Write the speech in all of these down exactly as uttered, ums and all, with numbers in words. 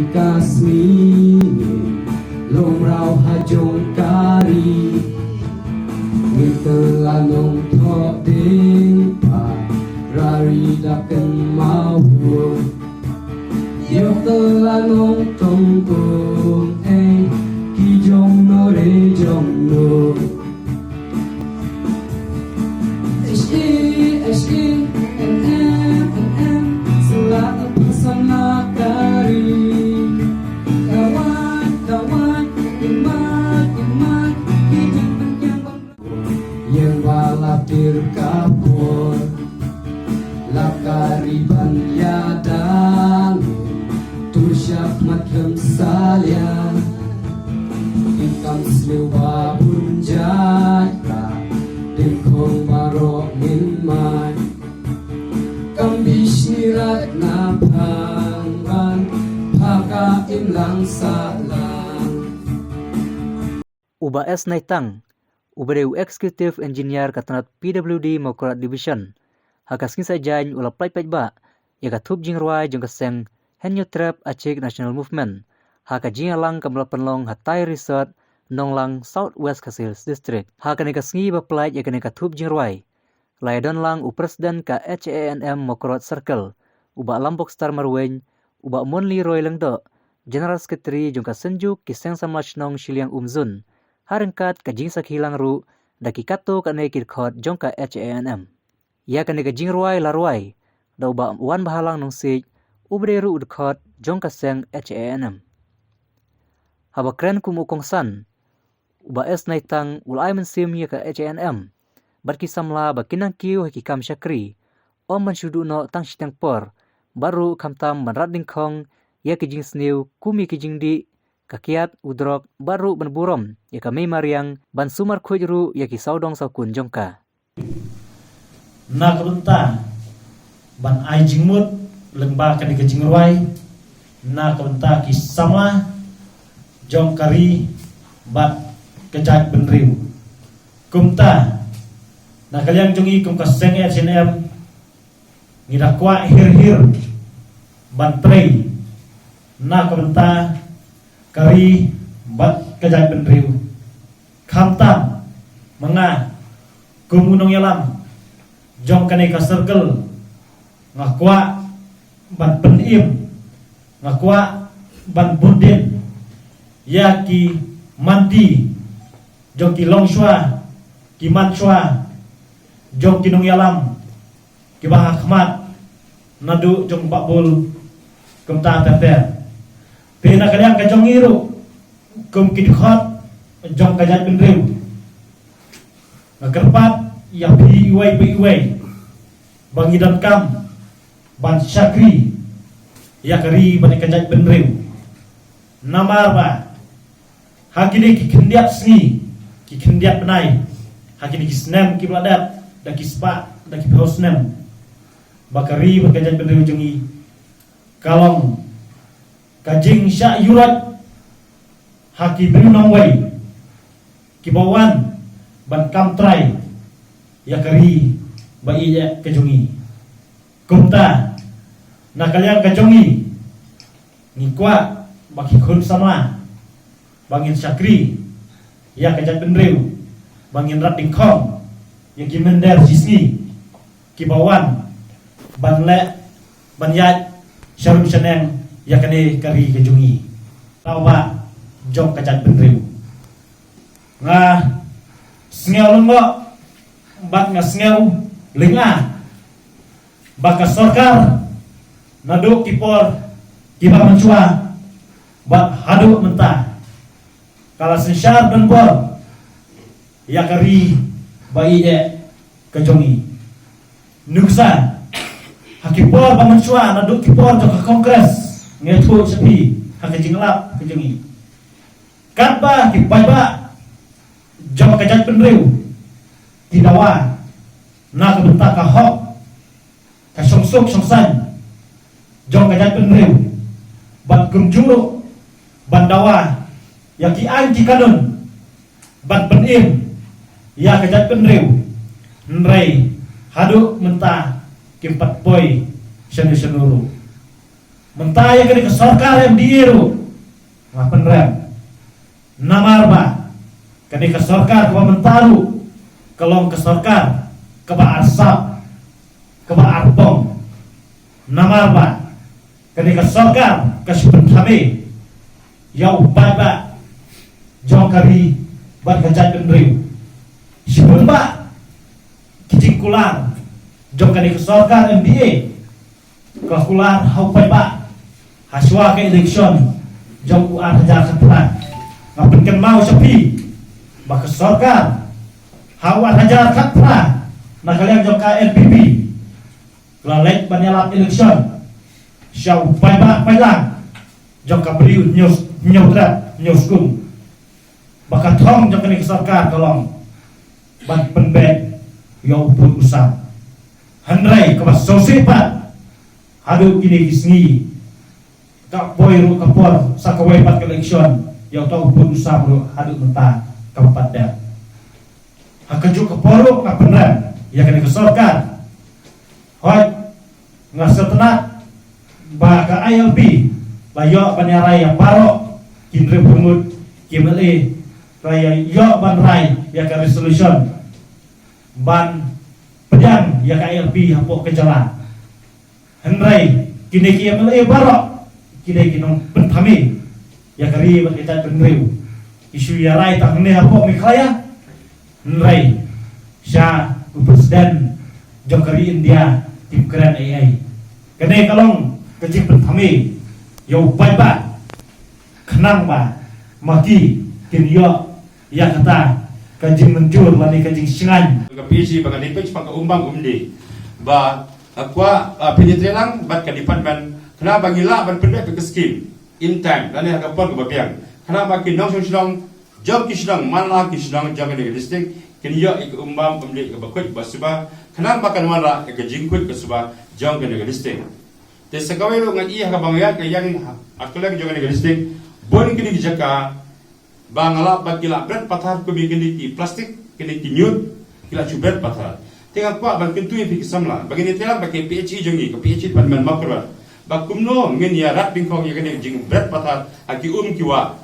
Ka sngi ngi long mraw ha jong ka ri, ngi tela nongthoh dieng pa, ra ri da kynmaw. Ïoh tela nongtong kong ei, ki jong no re jong no. H E, H E, M M, M M, sela ka pynsan la ka ri. Dawai, dawai, imat, imat, ki jong pynkiang bang. Ïeng ba la tir ka por, la ka ri ban ïadang, tu shap mat lem salia. Ki kam sniew ba bun jait ka, ding khong baroh ngin mai. Kam bishni rat na phang ban, pha ka imlang sahlang. U Bah S Naitang, uba dei u Executive Engineer ka tnat P W D Mawkyrwat Division, ha ka sngi Saitjaiñ u la pynlait paidbah ïa ka thup jingrwai jong ka seng Hynñiewtrep Achik National Movement ha ka jingïalang kaba la pynlong ha Thai Resort, Nonglang, South West Khasi Hills District. Ha kane ka sngi ba pynlait ïa kane ka thup jingrwai, la ïadon lang u President ka H A N M Mawkyrwat Circle, u Bah Lambokstar Marwein, u Bah Monleroy Lyngdoh, General Secretary jong ka Synjuk ki Seng Samla Shnong Shilliang Umzun, ha ryngkat ka jingsakhi lang ruh da ki katto katne ki dkhot jong ka H A N M. Ïa kane ka jingrwai la rwai da u Bah Wanbhalang Nongsiej, uba dei ruh u dkhot jong ka seng H A N M. Haba kren kum u kongsan, u Bah S Naitang u la ai mynsiem ïa ka H A N M bad ki samla ba kin nang kiew ha ki kam shakri, ym ban shu duh noh tang shiteng por, bad ruh khamtam ban rat ding khong ïa ki jingsniew kum ïa ki jingdih, ka kiad, u drok, bad ruh ban burom ïa ka mei mariang, ban sumar khuid ruh ïa ki sawdong sawkun jong ka. Na ka bynta ban ai jingmut lyngba kane ka jingrwai na ka bynta ki samla jong ka ri bad ka jaitbynriew. Kumta, na ka liang jong ngi kum ka seng H A N M, ngi da kwah hir hir ban trei na ka bynta ka ri bad ka jaitbynriew. Khamtam ma nga kum u nongïalam jong kane ka circle, nga kwah ban pynim, nga kwah ban bud dien ïa ki manti jong ki longshuwa, ki manshuwa, jong ki nongïalam kiba ha khmat naduh jong Bah Bull kumta ter ter. Te na ka liang ka jong ngi ruh kum ki dkhot jong ka jaitbynriew, nga kyrpad ïa phi iwei pa iwei ba ngi donkam ban shakri ïa ka ri bad ïa ka jaitbynriew. Namar ba ha kine ki khyndiat sngi, ki khyndiat bnai, ha kine ki snem kiba la dep, da ki spah, da ki phew snem, ba ka ri bad ka jaitbynriew jong ngi ka long ka jingshah ïuhroit ha ki briew nongwei kiba wan ban kam trai ïa ka ri ba ïeit ka jong ngi. Kumta, na ka liang ka jong ngi, ngi kwah ba ki khun samla ba ngin shakri ïa ka jaitbynriew, ba ngin rat ding khong ïa ki mynder shisngi kiba wan ban leh ban ïaid sha rum sha neng ïa kane ka ri ka jong ngi. Tau ba jong ka jaitbynriew, nga sngew lyngngoh bad nga sngew lynga ba ka sorkar naduh ki por kiba mynshuwa bad haduh mynta ka la synshar donbor ïa ka ri ba ïeit ka jong ngi. Nuksa ha ki por ba mynshuwa naduh ki por jong ka Congress, nga ïathuh sha phi ha ka jinglap ka jong ngi, katba ki paidbah jong ka jaitbynriew ki dawa na ka bynta ka hok, ka shongsuk shongsaiñ jong ka jaitbynriew, bad kumjuh ruh ban dawa ïa ki aiñ ki kanun ban pynim ïa ka jaitbynriew. Hynrei haduh mynta kim pat poi shano shano ruh. Mynta ïa kane ka sorkar M D A ruh nga pynrem. Namar ba kane ka sorkar kaba mynta ruh ka long ka sorkar kaba arsap, kaba arpong. Namar ba kane ka sorkar ka shu pynthame ïa u paidbah jong ka ri bad ka jaitbynriew. Shibun ba ki jingkular jong kane ka sorkar M D A ka kular ha u paidbah ha shuwa ka election jong u ar hajar khatphra. Nga pynkynmaw sha phi ba ka sorkar ha u ar hajar khatphra na ka liang jong ka N P P ka la leit ban ïalap election sha u paidbah paidlang jong ka Bri u Hynñiewtrep Hynñiewskum. Ba ka thong jong kane ka sorkar ka long ban pynbeit ïa u pud u sam. Hynrei kaba sngewsih pat, haduh kine ki sngi ka poi ruh ka por sa kawei pat ka election, ïa uta u pud u sam ruh haduh mynta kam pat dep. Ha kajuh ka por ruh nga pynrem ïa kane ka sorkar. Hooid, nga sngewtynnat ba ka I L P la ïoh ban ïarai ïa baroh ki hynriewphew ngut ki M L A, la ïa ïoh ban rai ïa ka resolution ban pdiang ïa ka I L P hapoh ka jylla. Hynrei kine ki M L A baroh, kine ki nongpynthame ïa ka ri bad ka jaitbynriew, ki shu ïarai tang hangne hapoh Meghalaya. Hynrei sha u president jong ka ri India kim kren ei ei. Kane ka long ka jingpynthame ïa u paidbah khnang ba ma ki kin ïoh ïa kata ka jingmynjur lane ka jingshngaiñ. Ka P H E ba ka dei peit ba ka um bam um dih. Ba ka kwah, ah, pynïatreilang bad ka department khnang ba ngi lah ban pynbeit ka skim in time lane ha ka por kaba biang khnang ba ki nongshong shnong jong ki shnong man la ki shnong jong kane ka district kin ïoh ïa ka um bam um dih kaba khuid ba suba khnang ba kan wanrah ïa ka jingkhuid ka suba jong kane ka district. Te sa kawei ruh nga ïohi ha kaba nga ïaid ka ïeng ha kylleng jong kane ka district, bun kine ki jaka ba nga lap ba ki la bret pathar kum ïa kine ki plastik, kine ki ñiut, ki la shu bret pathar. Te nga kwah ban kyntu ïa phi ki samla ba ngin ïatreilang bad ka P H E jong ngi, ka P H E department Mawkyrwat, ba kumno ngin ïa rat dyngkhong ïa kane ka jingbret pathar ha ki um ki wah.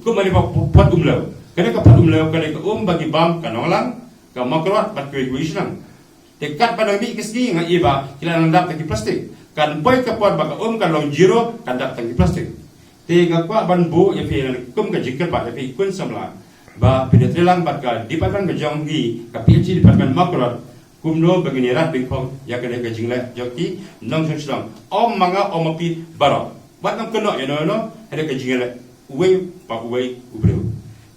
Kum kane ka phot umlew, kane ka phot umlew kane ka um ba ki bam ka Nonglang, ka Mawkyrwat bad kiwei kiwei ki shnong. Te katba nang mih ki sngi nga ïohi ba ki la nang dap tang ki plastik. Kan poi ka por ba ka um kan long zero, kan dap tang ki plastik. Te nga kwah ban buh ïa phi kum ka jingkyrpad ïa phi khun samla ba phin ïatreilang bad ka department ka jong ngi, ka P H E department Mawkyrwat, kumno ba ngin ïa rat dyngkhong ïa kane ka jingleh jong ki nongshong shnong. Ym ma nga ym ma phi, baroh. Wat nang kynnoh ïano ïano ha ka jingleh uwei pa uwei u briew.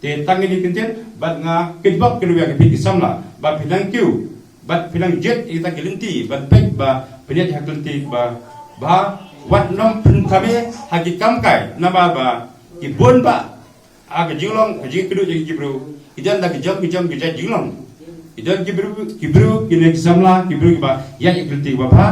Te tang kine ki ktien bad nga kitbok kyrwiang ïa phi ki samla ba phi nang kiew bad phi nang jied ïa kita ki lynti ban peit ba phin ïaid ha ki lynti ba bha, wat nym pynthame ha ki kam kai, namar ba ki bun bah ha ka jinglong, ka jingkynduh jong ki briew, ki don da ki jong ki jong ki jait jinglong. Ki don ki briew, ki briew kine ki samla, ki briew kiba ïaid ïa ki lynti kiba bha,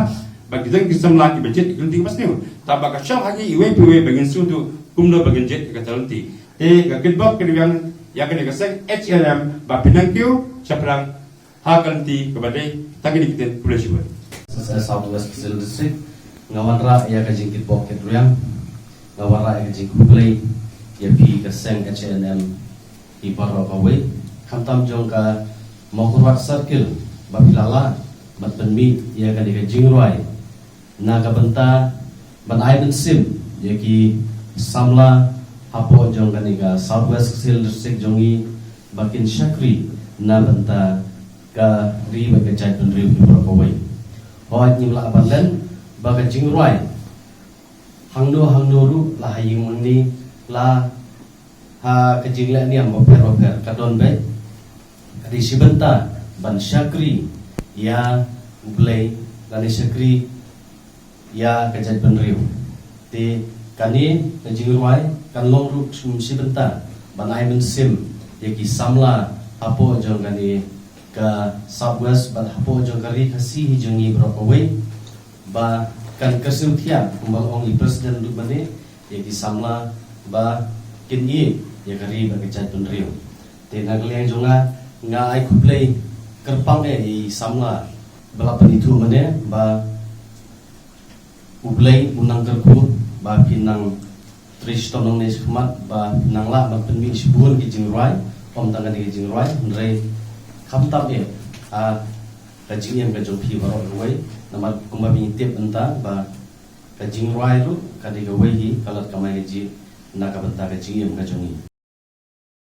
bad ki don ki samla kiba jied ïa ki lynti kiba sniew. Tangba ka shong ha ngi iwei pa iwei ba ngin sngewthuh kumno ba ngin jied ïa kata ka lynti. Te nga kitbok kyrwiang ïa kane ka seng H A N M ba phin nang kiew shaphrang ha ka lynti kaba dei. Tang kine ki ktien, khublei shibun. Sa South West Khasi Hills District, nga wanrah ïa ka jingkitbok kitrwiang, nga wanrah ïa ka jingkhublei ïa phi ka seng H A N M ki baroh kawei, khamtam jong ka Mawkyrwat Circle ba phi la lah ban pynmih ïa kane ka jingrwai na ka bynta ban ai mynsiem ïa ki samla hapoh jong kane ka South West Khasi Hills District jong ngi ba kin shakri na bynta ka ri bad ka jaitbynriew ki baroh kawei. Hooid, ngim lah ban len ba ka jingrwai hangno hangno ruh, la ha ïing mane, la ha ka jingleh niam bapher bapher, ka don beit, ka dei shi bynta ban shakri ïa U Blei lane shakri ïa ka jaitbynriew. Te kane ka jingrwai kan long ruh shi bynta ban ai mynsiem ïa ki samla hapoh jong kane ka South West bad hapoh jong ka ri Khasi hi jong ngi baroh kawei, ba kan kyrsiew thiah kumba ong i president ruh mane ïa ki samla ba kin ïeit ïa ka ri bad ka jaitbynriew. Te na ka liang jong nga, nga ai khublei kyrpang ïa i samla ba la pynithuh mane ba U Blei un nang kyrkhu Ba phi nang trei shitom nangne shakhmat, ba phi nang lah ban pynmih shibun ki jingrwai, ym tang kane ka jingrwai, hynrei khamtam eh ha ka jingim ka jong phi baroh kawei. Namar kumba phi tip mynta ba ka jingrwai ruh ka dei kawei hi ka lad kamai kajih na ka bynta ka jingim ka jong ngi.